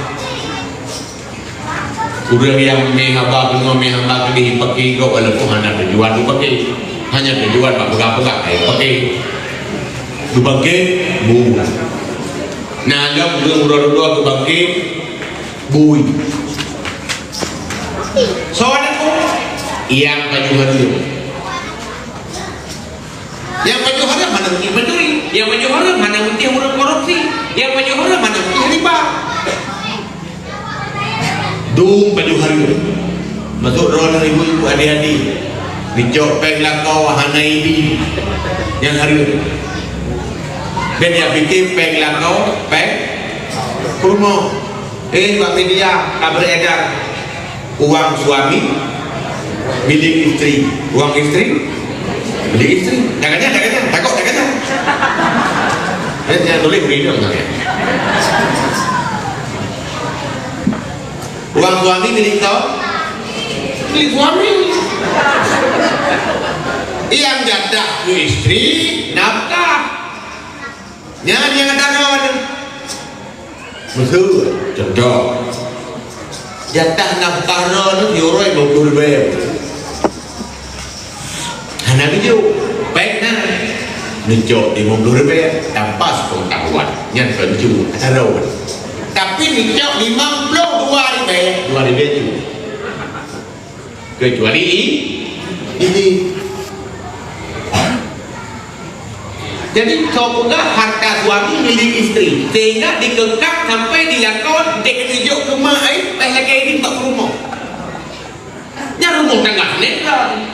Ureueng nyang mé haba keunoe, mé haba keudéh, paké gob walaupun hana tujuan paké. Hanya tujuan bak peugah-peugah, eh, paké. Geubangkét, bu. Nah, lom ureueng uroe dudoe geubangkét, bui. Soe nyan, Bu? Nyang pajoh hareuem. Nyang pajoh hareuem hana mungkin mencuri. Nyang pajoh hareuem hana mungkin ureueng korupsi. Nyang pajoh hareuem hana mungkin riba. Dum pajoh hareuem. Maksud droeneuh ibu-ibu, adik-adik. Dicok péng lakoe hana idin. Nyang hareuem. Ben jak pike péng lakoe, péng peurumoh. Eh, bak media ka beredar. Uang suami milik istri. Uang istri milik istri. Dak kanyang, dak kanyang. Takot dak kanyang. Eh, jangan tulis begini dong, ya. Uang suami milik tau? Milik suami. Nyang jatah keu istri, nafkah. Nyan nyang ata droe. Meuseue, contoh. Jatah nafkah droe nyoe uroe lhèe ploh ribèe. Hana geujok, péng na. Neucok lima ploh ribèe, tanpa sepengetahuan. Nyan kon cu, ata droe. Tapi neucok limong ploh dua ribèe, dua ribèe cu. Kecuali i-, ini. Jadi, soe peugah harta suami milik istri, sehingga dikekang sampai dilakoe dek neujok keu mak ai, eh, lagèe ini bak rumoh. Nyan rumoh tangga sinetron.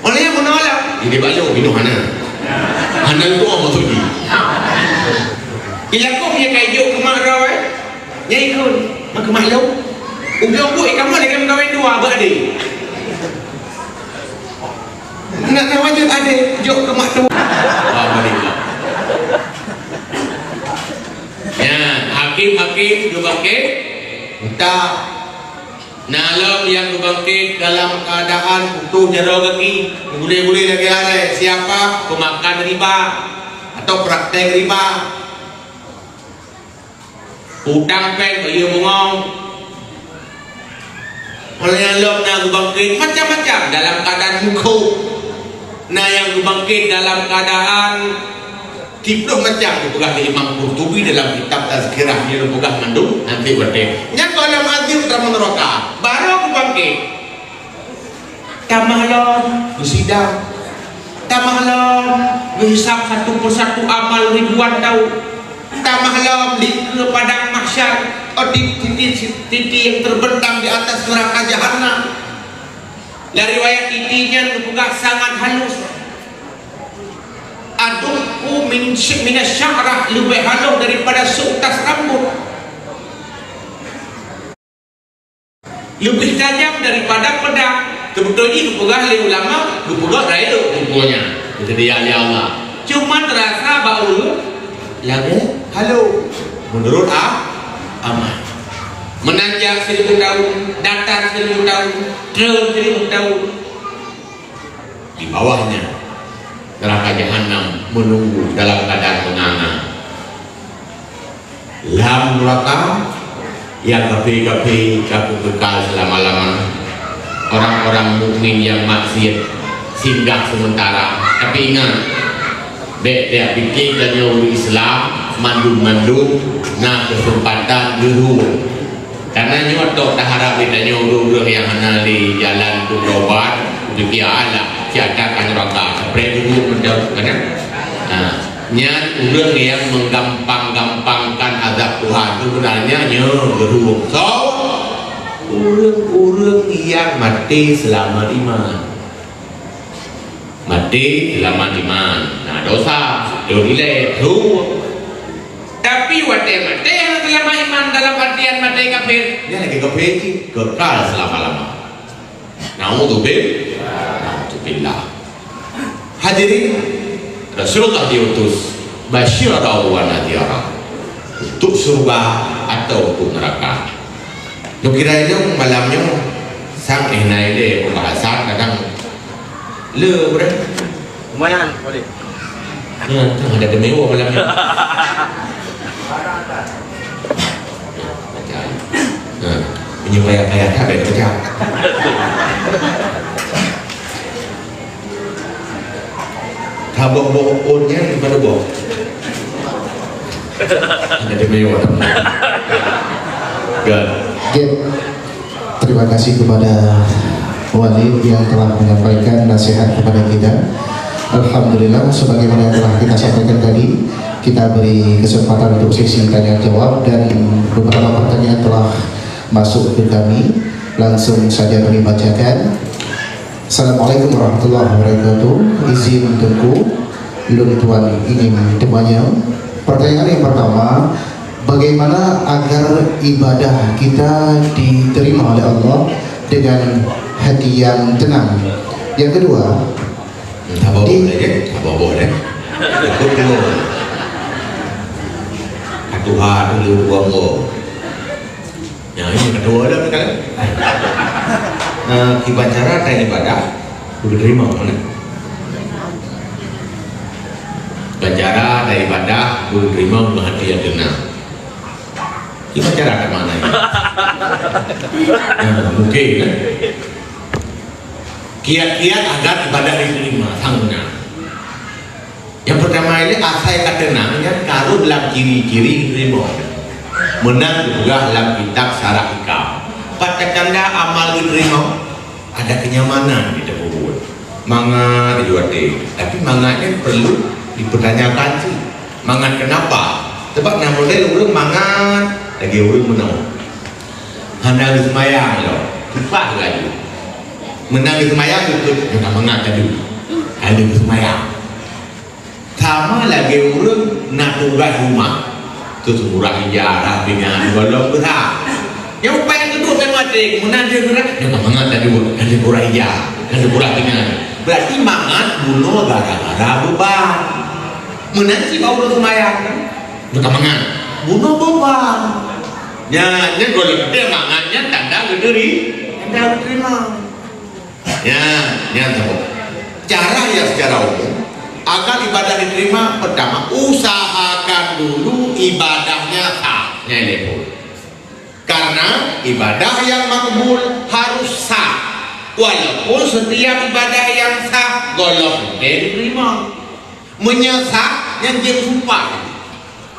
Oleh yang menolak, ini bak lôn, minum hana. Hana itu apa tu di? Ilakoe dia kai jok keu mak droe, eh? Nyai ikut, mak keu mak lôn. Ujong buet kamoe lagèe meukawen dua, bak adé. Nak tahu aja adé, jok keu mak tu. Ah, balik. Ya, hakim-hakim geubangkét, entah. Na lom nyang geubangkét dalam keuadaan putôh jaroe gaki, gulé-gulé lagèe arèe, siapa peumakan riba atau praktek riba, utang péng bayeue bungong. Óh lheueh nyan lom na geubangkét macam-macam dalam keuadaan meukhok. Na nyang geubangkét dalam keuadaan Siplôh macam geupeugah lé Imam Qurtubi dalam kitab Tazkirah, nyoe geupeugah mandum, nanti watèe nyan gohlom azab tamong neuraka. Barô geubangkét. Tamah lom geusidang. Tamah lom geuhisab satu persatu amal ribuan tahun. Tamah lom dikeue padang mahsyar, oh, di titik-titik yang terbentang di atas neraka Jahannam. Lam riwayat titik nyan geupeugah sangat halus. Adukku min, minasya'rah, leubeh halôh daripada seutas rambot. Leubeh tajam daripada pedang. Seubeutôi jih geupeugah lé ulama, geupeugah rayeuk buku nyan, geuseudia lé Allah. Cuma teurasa bak ulôn lagèe halo, meunurot a-, amal. Meunan jak seribu tahun, datar seribu tahun, treun seribu tahun. Di bawahnya neraka jahanam menunggu dalam keadaan menganga. Lam nuraka, nyang kafé-kafé ka kekal seulama-lama. Orang-orang mukmin nyang maksiat singgah sementara. Tapi ingat, bèk tapike tanyoe ureueng Islam mandum-mandum na keuseumpatan geurhueng. Karena nyoe tok taharap lé tanyoe ureueng-ureueng nyang hana lé jalan untuk taubat, untuk Allah, siat ka nuraka, sampoe geurhueng mantong, kan? Nah, nyan ureueng nyang menggampang-gampangkan azab Tuhan, sebenarnya nyoe geurhueng. So, ureueng-ureueng nyang maté seulamat iman. Maté seulamat iman. Nah, dosa, jeuet ilèe, huköm. Tapi watèe maté hana seulamat iman, dalam artian maté kafé, nyan lagèe kafé cit, kekal seulama-lama. Naudzubil-, naudzubillah. Hadirin, Rasulullah diutus basyiran wa nadhira, untuk syurga atau untuk neraka. Neukira ilôn malam nyoe sang éh na ilèe pembahasan kadang le, udah. Lumayan, boleh. Ya, kan ada demi Allah malam nyoe. Macam. Ha, ini payah-payah tak ada kerja. Ka boh-boh on nyan daripada boh. Jadi mewah. Good. Oke. Terima kasih kepada Walid yang telah menyampaikan nasihat kepada kita. Alhamdulillah, sebagaimana yang telah kita sampaikan tadi, kita beri kesempatan untuk sesi tanya jawab dan beberapa pertanyaan telah masuk ke kami. Langsung saja kami bacakan. Assalamualaikum warahmatullahi wabarakatuh. Izin Teungku, lôn tuan ingin teumanyong. Pertanyaan yang pertama, bagaimana agar ibadah kita diterima oleh Allah dengan hati yang tenang? Yang kedua, Saboh di- boleh, ya? Saboh boleh. Ikut dulu. Satu hari dulu, dua, dua. Ya, ini kedua dah kan. Nah, kiban cara ada ibadah, boleh terima mana? Kiban cara ada ibadah, boleh terima dengan hati yang tenang. Kiban cara ada mana ini? Nah, mungkin kan? Kiat-kiat agar ibadah diterima, sang benar. Nyang peutama ilèe asai ka teunang nyan ka rhot lam ciri-ciri geuteurimong. Meunan geupeugah lam kitab Syarah Hikam, pat tatanda amal geuteurimong, ada kenyamanan di teumpat buet. Mangat di watèe, tapi mangat nyan perlu dipertanyakan cit. Mangat kenapa? Sebab na model ureueng mangat lagèe ureueng meunoe. Hana geuseumayang lom, tumpah laju. Meunan geuseumayang, geukheun, "Nyoe ka mangat laju." Hana geuseumayang. Sama lagèe ureueng na tugaih rumoh, keu seumurah ija, rhah pingan, gohlom geuh that. Nyang upaya keudua pih maté, meunan dia geurhah, nyoe ka mangat laju, ka seumurah ija, ka seumurah pingan. Berarti mangat bunoe gara-gara beuban. Meunan cit bak ureueng seumayang, nyoe ka mangat, bunoe beuban. Nyan, nyan gohlom teuh mangat nyan tanda geuteurimong, tanda geuteurimong. Ya, nyan saboh. Cara yang secara umum, agar ibadah diterima, pertama, usahakan dulu ibadahnya sah. Nyan ilèe phôn. Karena ibadah yang makbul harus sah. Walaupun setiap ibadah yang sah, gohlom mungkin diterima. Meunyoe sah, nyan jeuet sumpah.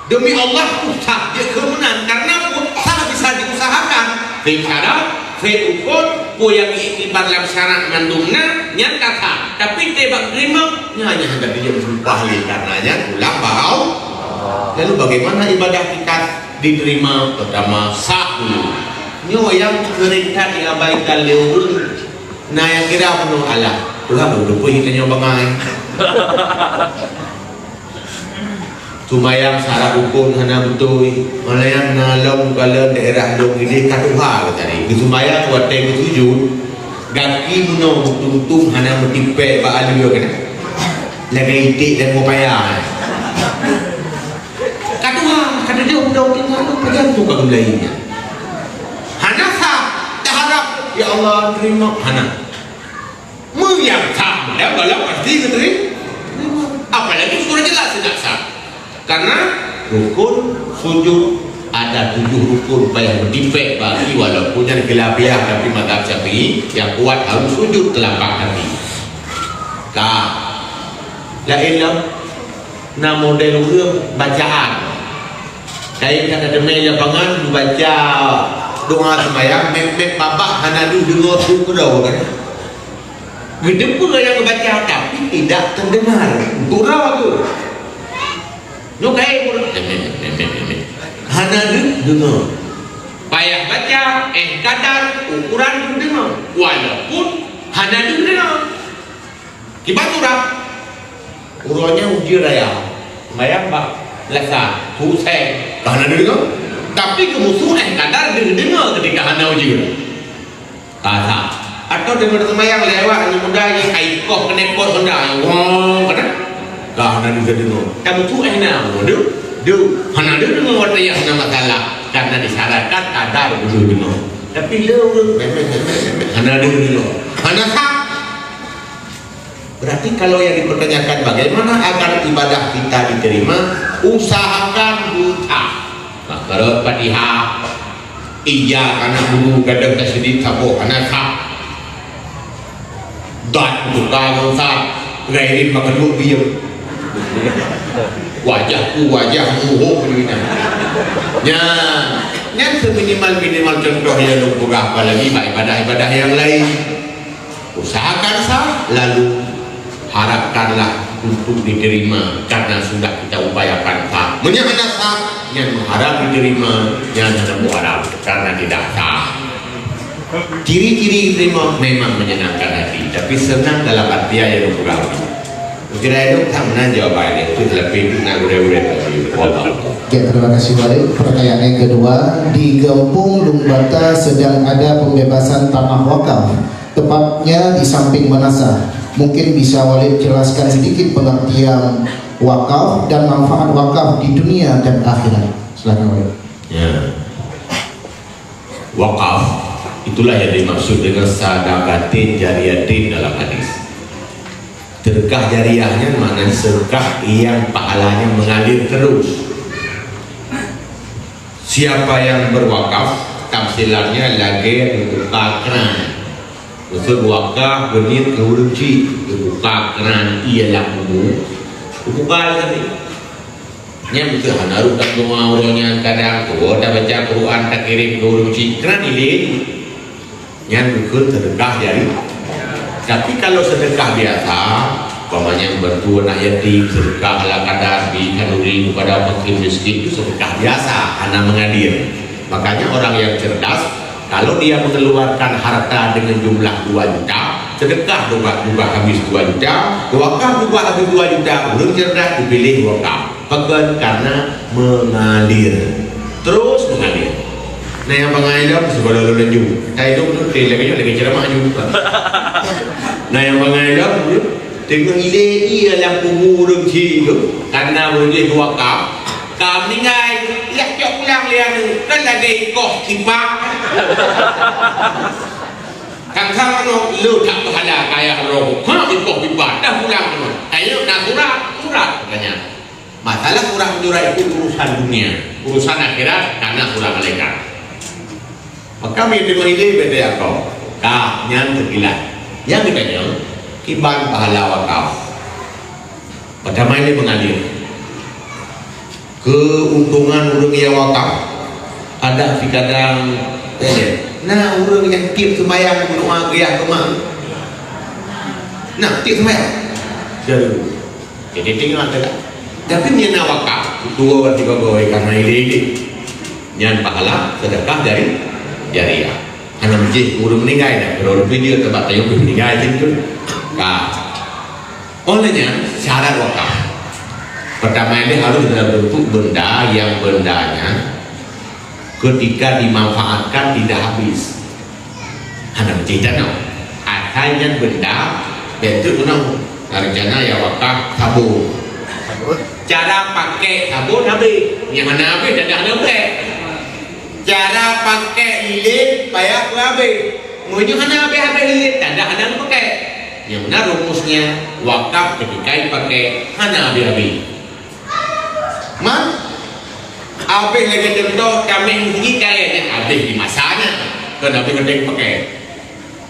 Demi Allah, sah jeuet keu meunan. Karena peue sah bisa diusahakan. Fik syarat, fik rukun, peue nyang iktibar lam syarat mandum na, nyan ka sah. Tapi teuh bak teurimong, nyan hana jeuet sumpah lé. Karena nyan ulang bahau. Lalu bagaimana ibadah kita diterima? Pertama, sah dulu. Nyoe nyang seuring that diabaikan lé ureueng. Na nyang kira bunoe, alah, ulah beutôi tanyoe bangai. Seumayang syarat rukun hana beutôi. Malayan na lom kalon daerah lôn idéh ka tuha tadi. Geuseumayang watèe geusujut. Gaki bunoe meutung-tung hana meutipék bak aleue keunan. Lagée iték dan mupaya. Ka tuha, ka tujoh bunoe tinggai tu pajan tu ka geulai nyan. Hana sah, dah harap, "Ya Allah, terima." Hana. Meunyan sah, dan balah pasti geuterima. Apalagi sudah jelas tidak sah. Karena rukun sujud ada tujuh rukun payah meutipék bagi walaupun nyan khilafiah, tapi mazhab Syafi'i yang kuat harus sujud telapak kaki. Ka. Laén lom na model ureuëng bacaan. Kain ka teumé lapangan membaca doa sembahyang, mepet babah hana deuh deungoe su keudroe kan. Geudeungoe nyang geubaca tapi tidak terdengar. Gura tu. Nyoe kayée ureuëng hana deuh deungoe. Payah baca, eh kadar ukuran deungoe. Walaupun hana deuh deungoe. Kiban ureuëng, uroe nyan ujeuen raya. Sembahyang bak lasa, huseng. Ka hana deuh deungoe. Tapi geumusoh eh kadar deuh deungoe ketika hana ujeuen. Ka sah. Atau deungon sembahyang lewat aneuk muda nyang ai koh keuneuk pot honda. Wong keunan. Ka hana deuh deungoe. Ka musoh eh na. Deuh. Deuh. Hana deuh deungoe watée nyang hana masalah. Karena disyaratkan kadar deuh deungoe. Tapi le ureuëng hana deuh deungoe. Hana sah. Berarti kalau yang dipertanyakan bagaimana agar ibadah kita diterima, usahakan buta. Makarot Fatihah, ija anak guru kadang tasydid saboh hana sah. Dan tukang sah, gairin makan duit biem. Wajahku wajahmu hoh duit. Nyan, nyan seminimal-minimal contoh yang lôn peugah, apalagi bak ibadah-ibadah yang lain. Usahakan sah, lalu harapkanlah untuk diterima karena sudah kita upayakan sah. Meunyoe hana sah, nyan meuharap diterima, nyan hana meuharap karena tidak sah. Ciri-ciri diterima memang menyenangkan hati, tapi senang dalam artian yang dipeugah. Kira itu tak menang jawabannya, itu lebih itu nak gurau-gurau tadi. Wallah. Oke, terima kasih Walid. Pertanyaan yang kedua, di Gampong Lumbata sedang ada pembebasan tanah wakaf. Tepatnya di samping Manasah. Mungkin bisa Walid jelaskan sedikit pengertian wakaf dan manfaat wakaf di dunia dan akhirat. Silakan Walid. Ya. Wakaf itulah yang dimaksud dengan sadaqatin jariyatin dalam hadis. Sedekah jariahnya maknanya sedekah yang pahalanya mengalir terus. Siapa yang berwakaf, tafsirannya lagée geubuka kran. Maksud wakaf beuniet keu ureuëng chik, geubuka kran ié lam kubu, geubuka tadi. Nyan beutôi hana rot dak doa uroe nyan, kadang tuwoe tabaca Quran takirém keu ureuëng chik, kran ilée. Nyan bukon sedekah jari. Tapi kalau sedekah biasa, umpamanya bantu anak yatim, sedekah ala kadar di khanduri kepada fakir miskin, itu sedekah biasa, hana mengalir. Makanya orang yang cerdas, kalau dia mengeluarkan harta dengan jumlah dua juta, sedekah juga, juga habis dua juta, wakaf juga habis dua juta, ureuëng cerdas dipilih wakaf. Pakon? Karena mengalir. Terus mengalir. Nah, nyang bangai lom, sigohlom lôn laju. Ka ilôn tu, lagée nyoe, lagée ceramah laju. Nah, nyang bangai lom, teungoh ilée ié lam kubu ureuëng chik tu, karena ureuëng jih dua kap, ka meuninggai, jak cok pulang lé aneuk, kan lagée ikoh sibak. Kan sama nyoe, le that pahala keu ayah roh, ha, ikoh sibak, dah pulang keunoe. Ayo, na surat, surat, katanya. Masalah surat menyurat itu urusan dunia, urusan akhirat karena surat malaikat. Maka meunyoe teungoh ilée beda akoe, ka nyan teukilat. Nyang geutanyong, kiban pahala wakaf. Peutama ilée meungalir. Keuntungan ureuëng nyang wakaf, ada sikadang, eh, na ureuëng nyang tieb seumayang meudoa geuyah keumang. Na tieb seumayang. Jadi, Jadi tinggai teuka. Tapi meunyoe na wakaf, dua sibagoe karena ilée-ilée. Nyan pahala sedekah jari, jariah. Hana meusti ureuëng meuninggai dah, kalau ureuëng video tempat tayong pih meuninggai situ. Ka. Oleh nyan syarat wakaf. Pertama ini harus dalam bentuk benda yang bendanya ketika dimanfaatkan tidak habis. Hana meusti tanoh. Hai nyan benda, bentuk guna rencana ya wakaf sabon. Cara pakai sabon habis, yang mana habis dah dah habis. Cara pakai lilin payah habis. Meunyoe hana habis-habis lilin, tanda hana pakai. Yang mana rumusnya wakaf ketika dipakai hana habis-habis. Man, habis lagi contoh kami sini kayaknya habis di masanya, kan habis ada yang pakai.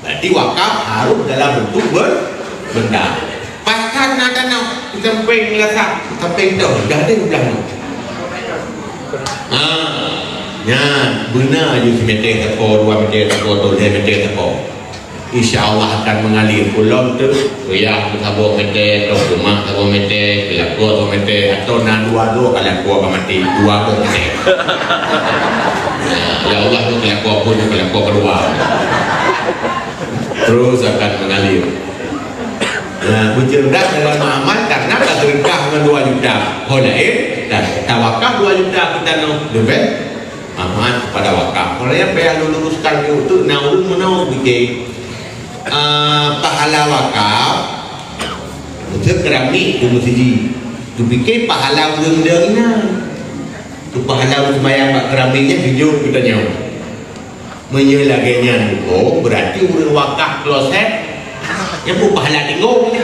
Berarti wakaf harus dalam bentuk ber-, benda. Pasal na tanah di samping meulasak, samping tu dah ada udah tu. Ha, nyan beuna je simeter teko, dua meter teko, atau lhèe meter teko. Insya Allah akan mengalir. Ulôn tu payah saboh meter, atau rumah saboh meter, keulakoe saboh meter, atau na dua-dua keulakoe ka mati, dua boh meter. Ya Allah tu keulakoe pun keulakoe keudua. Terus akan mengalir. Nah, beuceureudah dalam amal karena ka seudeukah ngon dua juta. Ho laén, dan tawakaf dua juta kita noh, leubeh amat pada wakaf. Kalau yang payah luruskan tu, tu na ureueng meunoe pikir, ah, pahala wakaf, beutôi keramik tu meuseujid. Tu pikir pahala ureueng deuh inan. Tu pahala ureueng sembahyang bak keramik nyan tujoh kita nyoe. Meunyoe lagèe nyan, oh, berarti ureueng wakaf kloset, nyan pun pahala tinggi.